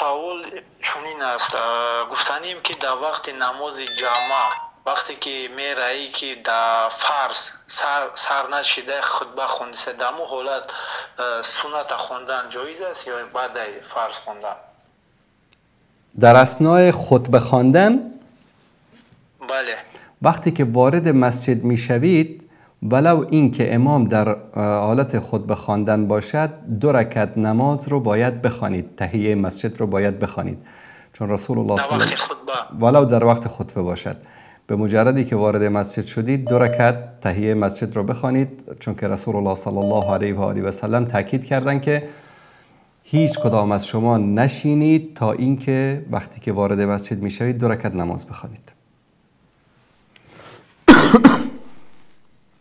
سوال چنین است، گفتنیم که در وقت نماز جمعه وقتی که میرایی که در فرض سر نشده خطبه خونده است، در مو حالت سنت خواندن جایز است یا بعد فرض خواندن؟ در اثنای خطبه خواندن؟ بله. وقتی که وارد مسجد میشوید، ولو اینکه امام در حالت خطبه خواندن باشد، 2 رکعت نماز رو باید بخوانید، تحیه مسجد رو باید بخوانید، چون رسول الله در وقت خطبه، ولو در وقت خطبه باشد، به مجردی که وارد مسجد شدید 2 رکعت تحیه مسجد رو بخوانید، چون که رسول الله صلی الله علیه و آله و سلم تاکید کردند که هیچ کدام از شما نشینید تا اینکه وقتی که وارد مسجد میشوید 2 رکعت نماز بخوانید.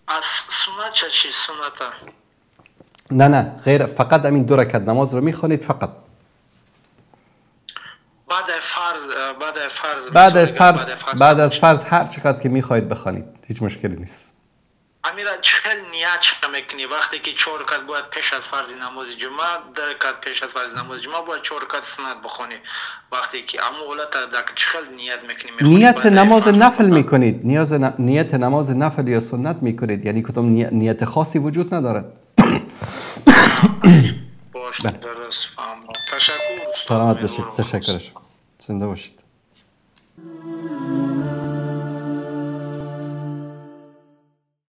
از سنت چه سنت؟ نه نه، غیر، فقط همین 2 رکعت نماز رو میخوانید فقط. بعد فرض، بعد از فرض هر چقدر که میخواهید بخوانید، هیچ مشکلی نیست. امیرا چه نیت میکنی وقتی که 4 رکعت باید پیش از فرض نماز جمعه، 2 رکعت پیش از فرض نماز جمعه باید 4 رکعت سنت بخونی، وقتی که امو حالت در چه نیت میکنی؟ نیت نماز نفل میکنید، نیت نماز نفل یا سنت میکنید، یعنی کدام نیت خاصی وجود ندارد. باشه، درست فهمیدم. تشکر. سلامت باشید. تشکرش. زنده باشید.